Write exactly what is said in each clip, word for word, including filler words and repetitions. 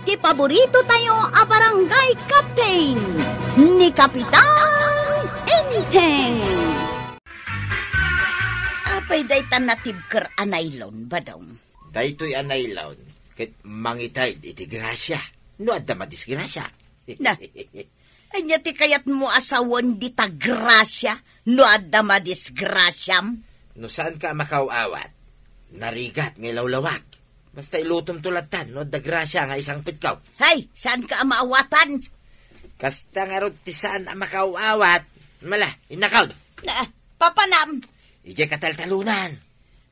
Ti paborito tayo a barangay captain, ni Kapitan Enteng. Apay dayta natibker a nylon, Badong? Daytoy a nylon, ket mangitay iti grasia, no adda madisgrasia. Na, ania ti kayatmo a sawen dita grasia no adda madisgrasiam? No saanka a makaw-awat, narigat nga ilawlawag. Basta ilutomto lattan no adda grasia nga isangpetko. Hay, saanka a maawatan? Kasta ngarud ti saan a makaw-awat. Mala, innakaw. Ah, papanam. Idiay kataltalunan.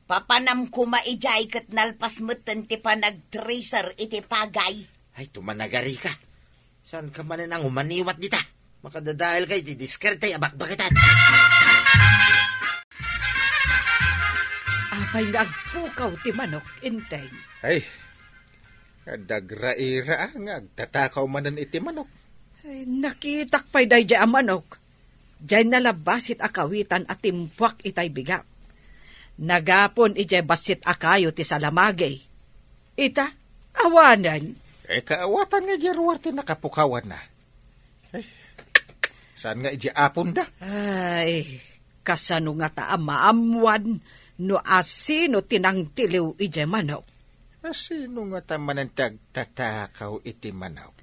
Papanam koma idiay ket nalpas metten ti panagtracer iti pagay. Ay, tumanagari ka. Saanka manen a ngumaniwat dita? Makadadaelka iti diskarte a bakbaketan. Apay nga agpukaw ti manok, Enteng? Ay, adagraira nga agtatakaw manen iti manok. Ay, nakitak pay daydiay a manok. Diay nalabbasit a kawitan a timpuak itay bigak. Nagapon idiay bassit a kayo ti salamagi. Ita, awanen. Eh, kaawatan nga idiay ruar ti nakapukawanna. Eh, saan nga idiay aponda? Ay, kasano ngata a maammuan no asino ti nangtiliw idiay manok? Asino ngata manen ti agtatakaw iti manok?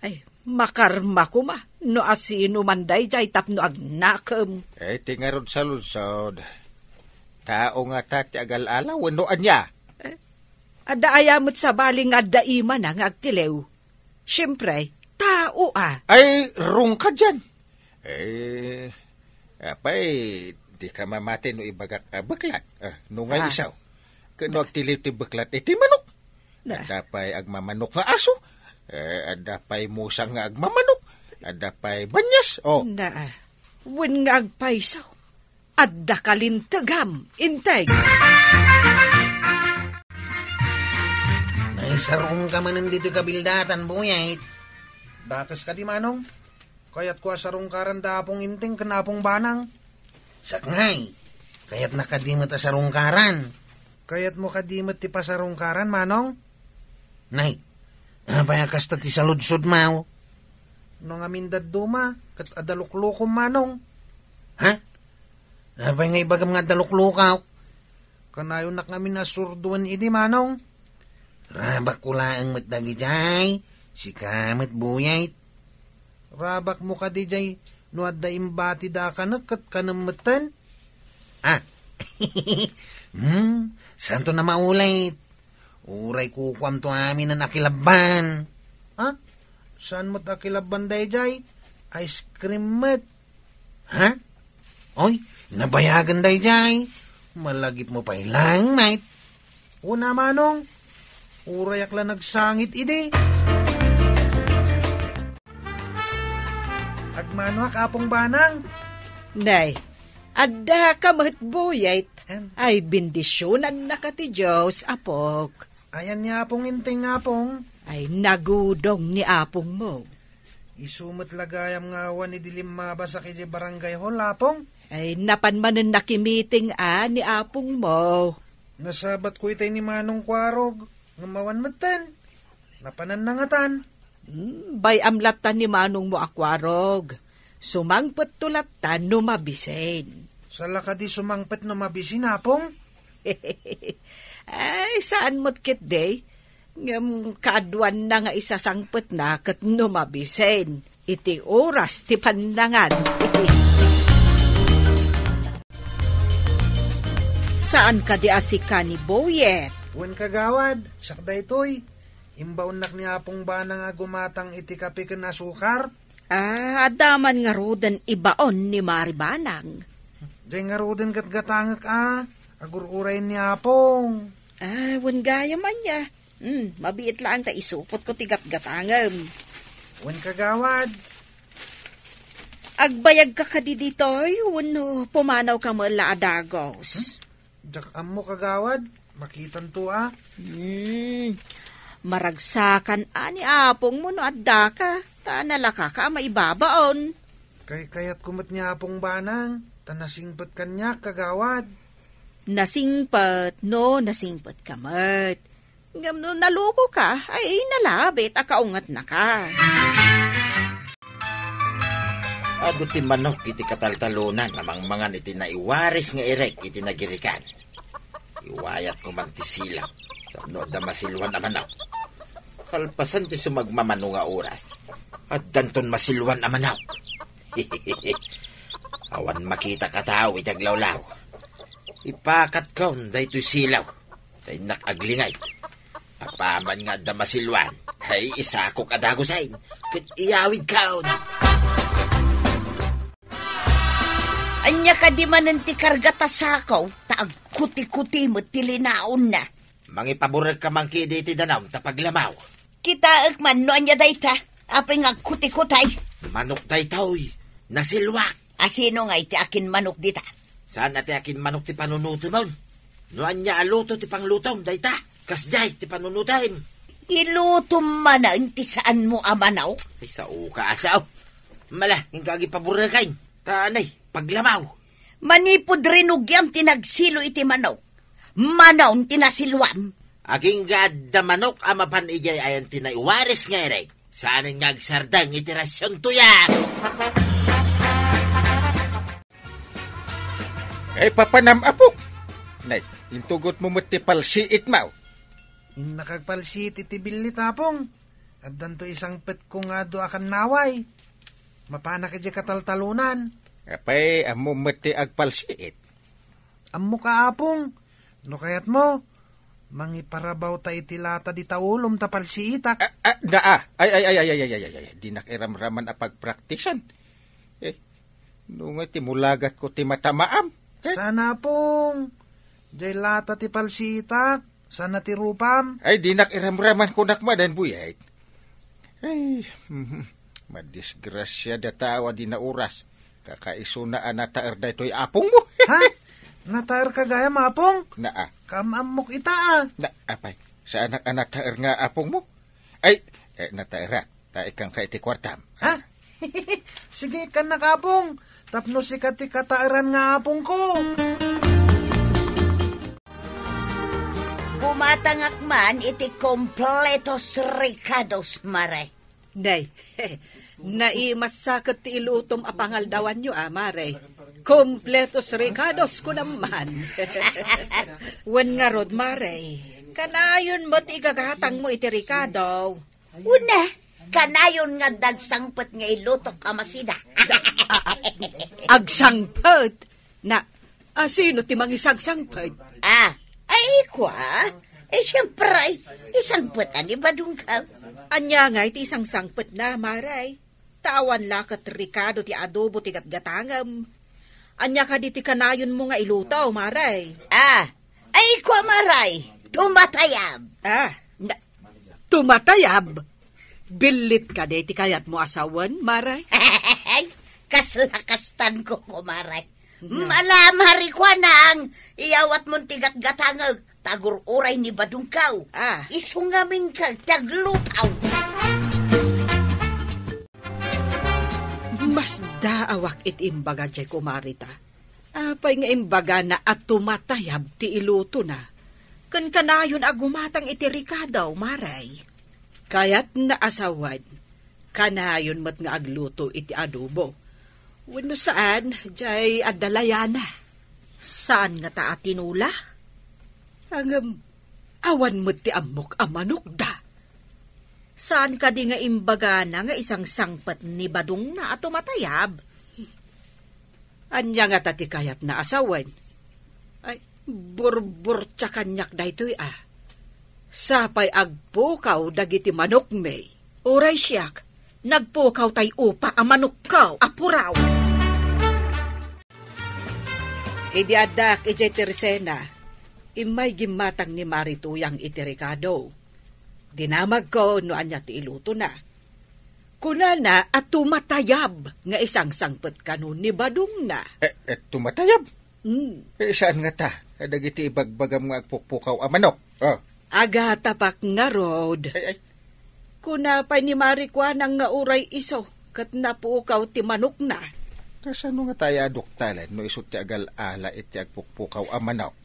Ay, makarma koma no asino man daydiay tapno agnakem. Eh, ti ngarud saludsod, tao ngata ti agal-ala wenno ania? Eh, adda aya met sabali nga adda imana nga agtiliw? Siempre, tao a. Ay, rungkadian. Eh, apay, dika mamati no ibagak a beklat. Ah, no nga Ah. isaw. Ken no agtiliw ti beklat, iti manok. Na. Adda pay agmamanok nga aso. Eh, adda pay musang nga agmamanok. Adda pay banias. Oh. Na, wen nga agpayso. Adda kalintegam, Enteng. Naisarungka manen ditoy kabildatan, Buyay. Dakes kadi, Manong? Kayatko a sarungkaran da Apong Enteng ken Apong Banang. Saknay, kayatna kadi met a sarungkaran. Kayatmo kadi met ti pasarungkaran, Manong? Nay, apay a kasta ti saludsodmo? No ngamin dadduma, ket adda luklukom, Manong. Ha? Apay nga ibagam nga adda luklukok? Kanayonak ngamin a surdoen idi, Manong. Rabakko laeng met dagidiay, sika met, Buyay. Rabakmo kadi diay no adda imbati dakanek ket kanem metten? Ah. Hmm, saanto a maulit. Uray kukuamto aminen a kilabban. Ha? Saan met a kilabban daydiay? Ice cream met. Ha? Oy, nabayagen daydiay. Malagipmo pay laeng met. Una, Manong. Urayak la nagsangit idi. Agmanoak, Apong Banang. Nay, adda ka met, Buyay. Em. Ay, bendisionannaka ti Dios, apok. Ayan ni Apong Enteng, Apong. Ay, nagudong ni apongmo. Isu met la gayam nga awan idi limmabasak idiay barangay hall, Apong. Ay, napan manen nakimiting a ni apongmo. Nasabatko itay ni Manong Kuarog, ngem awan metten. Napananna ngatan. Hmm, bay-am latta ni manongmo a Kuarog. Sumangpetto latta no mabisin. Sala kadi sumangpet no mabisin, Apong? Ay, saan met ketdi? Ngem kaaduanna nga isasangpetna ket no mabisin iti oras ti pannangan. Saan kadi a sika ni Boyet? Wen, kagawad, siak daytoy. Imbaonnak ni Apong Banang a gumatang iti kape ken asukar. Ah, adda man ngaruden ibaon ni Mari Banang. Diay ngaruden gatgatangek a, agur-uray ni Apong. Ah, wen gayam ania. Hmm, mabiit laeng ta isupotko ti gatgatangem. Wen, kagawad. Agbayagka kadi ditoy, wenno pumanawka met la a dagos? Hmm? Diak ammo, kagawad. Makitanto a. Hmm. Maragsakan a ni apongmo no addaka, ta nalakaka a maibabaon. Kaykayatko met ni Apong Banang, ta nasingpet kaniak, kagawad. Nasingpet, no, nasingpetka met. Ngem no nalukoka, ay nalabit a kaungetnaka. Adu ti manok iti kataltalonan a mangmangan iti naiwaris nga irek iti nagirikan. Iwayatko man ti silaw tapno adda masiluan a manok. Kalpasan ti sumagmamano nga oras, addanton masiluan a manok. Awan makitak a tao iti aglawlaw. Ipakatkon daytoy silaw. Ta innak aglingay. Apaman nga adda masiluan, ay isakok a dagusen, ket iyawidkon. Ania kadi manen ti karga ta sako, ta agkuti-kuti met ti linaonna. Mangipaburekka man kidi iti danum ta paglamaw. Kitaek man no ania dayta, apay nga agkutikutay. Manok daytoy, nasiluak. A sino ngay ti akinmanok dita? Saan a ti akinmanok ti panunutemon? No ania a luto ti panglutom dayta, kasdiay ti panunutem. Ilutom manen ti saanmo a manok? Ay, sao ka, a sao. Mala, inka agipaburekay. Ta anay, paglamaw. Manipud rinugiam ti nagsilo iti manok, manaon ti nasiluam. Agingga adda manok a mapan idiay ayan ti naiwaris nga irek, saanen nga agsardeng iti rasiontoyan. Ay, papanam, apok! Nay, intugotmo met ti palsiitmo. Innak agpalsiit iti billit, Apong. Addanto isangpetko nga adu a kannaway. Mapanak idiay kataltalonan. Apay, ammom met ti agpalsiit? Ammok a, Apong. No kayatmo, mangiparabawta iti lata dita ulom ta palsiitak. Ah, ah, naa. Ay, ay, ay, ay, ay, ay, ay, ay, ay. Dinak iramraman a pagpraktisan. Eh, no nga ti mulagatko ti matamaam. Eh? Sana, Apong. Diay lata ti palsiitak. Sana ti rupam. Ay, dinak iramraman kunak madan, buyay. Ay, mhm. Madisgrasiada tao a di nauras. Kakaisuna a nataer daytoy apongmo. Ha? Nataerka gayam, Apong? Naa. Kaam-ammok ita, a. Na, apay, saanak a nataer nga apongmo? Ay, eh, nataerak. Ta ikkanka iti kuartam. Ha? Sige, ikkannak, Apong. Tapno sika ti kataeran nga apongko. Gumatangak man iti kompletos ricados, Mare. Nay, naimassaket ti ilutom a pangaldawanyo, a, Mare. Kompletos ricados, kunam man. Wen ngarud, Mare, kanayon met igagatangmo iti ricado. Una, kanayon nga dagsangpet nga ilutok a masida. A, a, agsangpet? Na, a, sino ti mangisagsangpet? Ah, ay, kua? Eh, siyempre, isangpet a ni Badungkaw. Ania nga iti isangsangpet na, Maray? Ta awan la ket rikado ti adobo ti gatgatangem. Ania kadi ti kanayonmo nga iluto, Maray? Ah, ay, kua, Maray, tumatayab. Ah, na, tumatayab? Billit kadi ti kayatmo a sawen, Maray? Kasla kastan ko, Maray. Na. Mala, Mari, kuanang, iyawatmon ti gatgatangeg, ta agur-uray ni Badungkaw. Ah. Isu ngamin ka ti agluto. Masdaawak iti imbaga jay kumarita. Apay nga imbagana a tumatayab ti ilutona? Ken kanayon a gumatang iti rikado, Maray. Kayatna a sawen, kanayon met nga agluto iti adobo. Wenno saan, jay adda layana. Saan ngata a tinola? Ngem, awan met ti ammok a manokda. Saan kadi nga imbagana nga isangsangpet ni Badungna a tumatayab? Ania ngata ti kayatna a sawen? Ay, burburtia kaniak daytoy a. Sapay agpukaw dagiti manokmi. Uray siak, nagpukaw tay upa a manokko a puraw. Idi addaak idiay Teresena, immay gimmatang ni Mari Tuyang iti rikado. Dinamagko no ania ti ilutona. Kunana a tumatayab nga isangsangpet kano ni Badungna. Eh, eh, tumatayab? Hmm. Eh, saan ngata? Dagiti ibagbagam nga agpukpukaw a manok. Oh. Agatapak ngarud. Ay, ay. Kuna pay ni Mari Kuanang nga uray isu ket napukaw ti manokna. Kasano ngata aya a doktalan no isu ti agal-ala iti agpukpukaw a manok?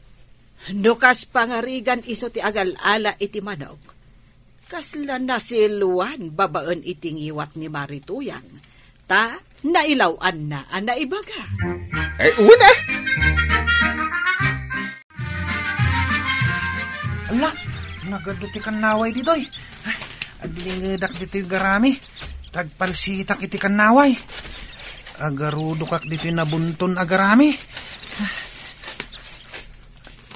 No kas pangarigan isu ti agal-ala iti manok, kasla nasiluan babaen iti ngiwat ni Mari Tuyang, ta nailaw-anna a naibaga. Ay, una! Ala, nagadu ti kannaway ditoy. Ay, aglingedak ditoy garami. Tagpalsitak iti kannaway. Agarudokak ditoy nabunton a garami.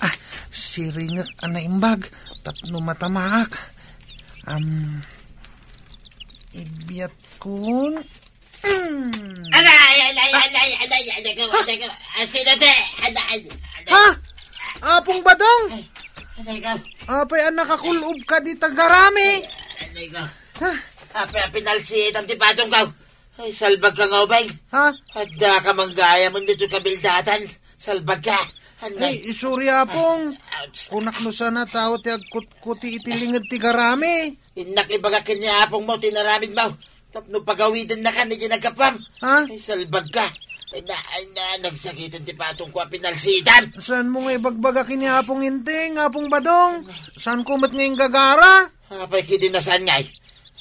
Ah, siringek a naimbag tapno matamaak. Am, ibiatkon. Mm. Alay, alay, alay, alay, alay, alay, alay, alay, alay, alay, alay. Ha? Apong Badong? Alay, alay. Apay a nakakulobka dita garami? Alay, alay. Ha? Apay a pinalsiitam ti patongko? Ay, salbagka nga ubing. Ha? Addaka manggayam ditoy kabildatan. Salbagka. Anay. Ay, sorry, Apong. Ouch. Kunak no saan a tao ti agkutkuti iti linged ti garami. Innak ibaga ken ni apongmo ti inaramidmo. Tapno pagawidennaka idiay naggapuam. Ha? Ay, salbagka. Ay, na, ay, na, nagsakiten ti patongko a pinalsiitam. Saanmo nga ibagbaga ken ni Apong Inting, Apong Badong? Saanko met nga inggagara? Apay kadi a saan ngay?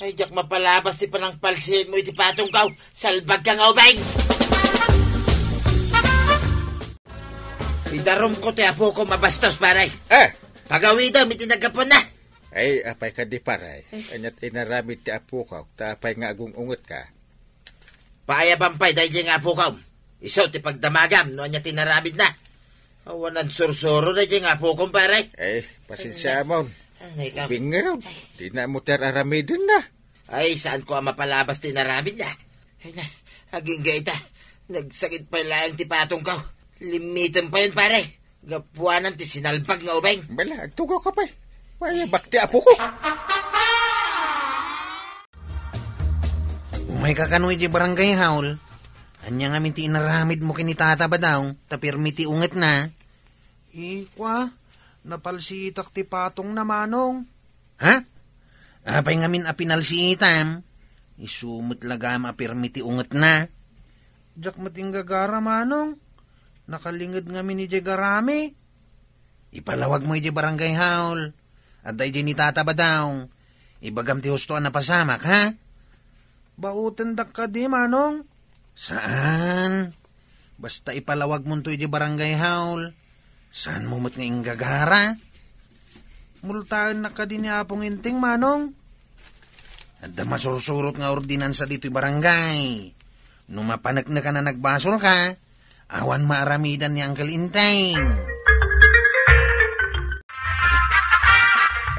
Ay, diak mapalabas ti panangpalsiitmo iti patongko. Salbagka nga ubing! Idarumko ti apoko a bastos, pare. Eh! Pagawidem iti naggapuanna. Ay, apay kadi, pare? Eh. Ania ti inaramid ti apoko, ta apay nga agung-ungetka? Paayabam pay daydiay nga apokom. Isu ti pagdamagam no ania ti inaramidna. Awan a sursuro daydiay nga apokom, pare. Eh, pasensiamon. Anay ka. Ubing ngarud. Ay. Dina mo ti ar-aramidenna. Ay, saanko a mapalabas ti inaramidna. Ay na, agingga ita. Nagsakit pay laeng ti patongko. Limmitem payen, pare. Gapuanan ti sinalbag nga ubing. Bala, agtugawka pay. Paayabak ti apoko. Umayka kano idiay barangay hall. Ania ngamin ti inaramidmo ken ni Tata Badong, ta pirmi ti ungetna? Ikua, napalsiitak ti patongna, Manong. Ha? Apay ngamin a pinalsiitam? Isu met la gayam a pirmi ti ungetna. Diak met inggagara, Manong. Nakalinged ngamin idiay garami. Ipalawagmo idiay barangay hall. Adda idiay ni Tata Badong. Ibagam ti husto a napasamak, ha? Baotendak kadi, Manong? Saan. Basta ipalawagmonto idiay barangay hall. Saanmo met nga inggagara? Multaennak kadi ni Apong Inting, Manong? Adda masursurot nga ordinansa ditoy barangay. No mapaneknekan a nagbasolka, awan maaramidan ni Uncle Inting.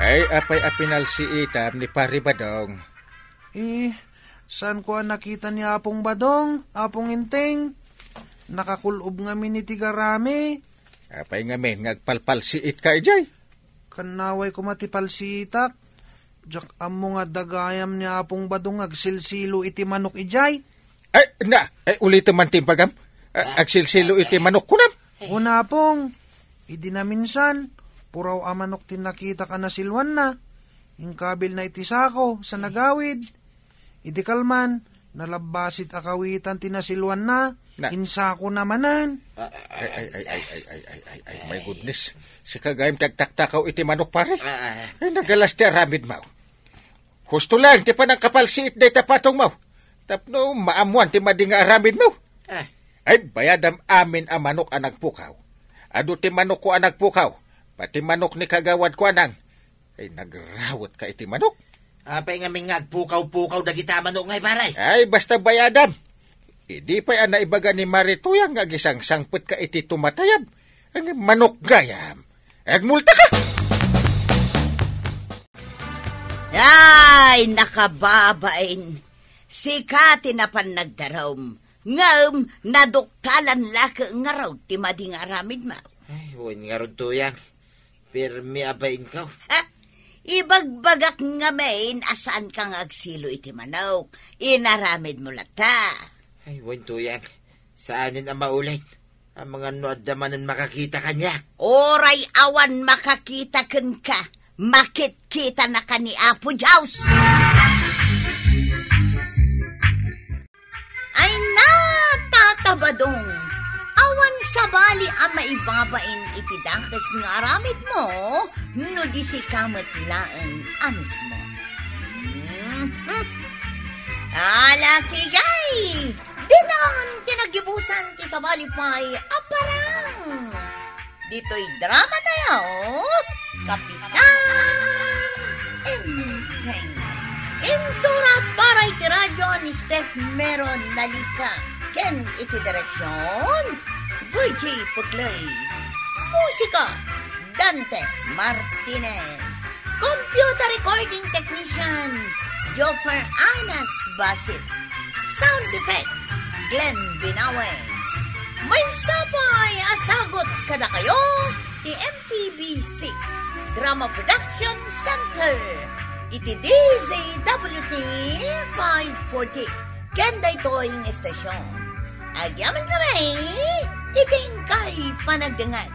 Ay, apay a pinalsiitam ni Pari Badong? Eh, saanko a nakita ni Apong Badong, Apong Inting? Nakakul-ob ngamin iti garami. Apay ngamin nga agpalpalsiitka idiay? Kannaway koma ti palsiitak. Diak ammo nga adda gayam ni Apong Badong nga agsilsilo iti manok idiay. Ay, na, ay, ulitem man ti imbagam. A-, agsilsilo iti manok, kunam? Una, Apong, idi naminsan, puraw a manok ti nakitak a nasiluanna. Inkabilna iti sako, sa nagawid. Idi kalman, nalabbasit a kawitan ti nasiluanna, Na. Insakona manen. Ay, ay, ay, ay, ay, ay, ay, ay, ay, my goodness. Sika gayam ti agtaktakaw iti manok, pare. Ah, ah. Ay, nagalas ti aramidmo. Husto laeng ti panangkapalsiit dayta patongmo. Tapno maammoan ti madi nga aramidmo. Ah. Ay, bayadam amin a manok a nagpukaw. Adu ti manokko a nagpukaw. Pati manok ni kagawadko, Anang. Ay, nagrawetka iti manok. Apay ngamin nga agpukaw-pukaw dagita a manok ngay, pare? Ay, basta bayadam. Idi pay a naibaga ni Mari Tuyang nga agisangsangpetka iti tumatayab, ang manok gayam. Agmultaka! Ay, nakababain. Sika ti napan nagdarum. Ngem naduktalan la ket ngarud ti madi nga aramidmo. Ay, wen ngarud, Tuyang. Pirmi a bainko. Ha? Ibagbagak ngamin a saanka nga agsilo iti manok. Inaramidmo latta. Ay, wen, Tuyang. Saanen a maulit. Amangan no adda manen makakita kaniak. Uray awan makakita kenka, makitkitanaka ni Apo Dios. Ay na, Tata Badong! Awan sabali a maibabain iti dakes nga aramidmo no di sika met laeng a mismo. Mhm. Ala, sige! Ditan ti nagibusan ti sabali pay a parang. Ditoy drama tayo, Kapitan Enteng. Insurat para iti radyo ni Steph Meron Nalica. Ken iti direksyon, Virgie Puglay. Musika, Dante Martinez. Computer recording technician, Joffer Anas Basit. Sound effects, Glenn Binawe. Maysa pay a sagut kadakayo ti M P B C Drama Production Center iti D Z W T five forty. Ken daytoy nga estasyon. Agyaman kami iti inkay panagdengngeg.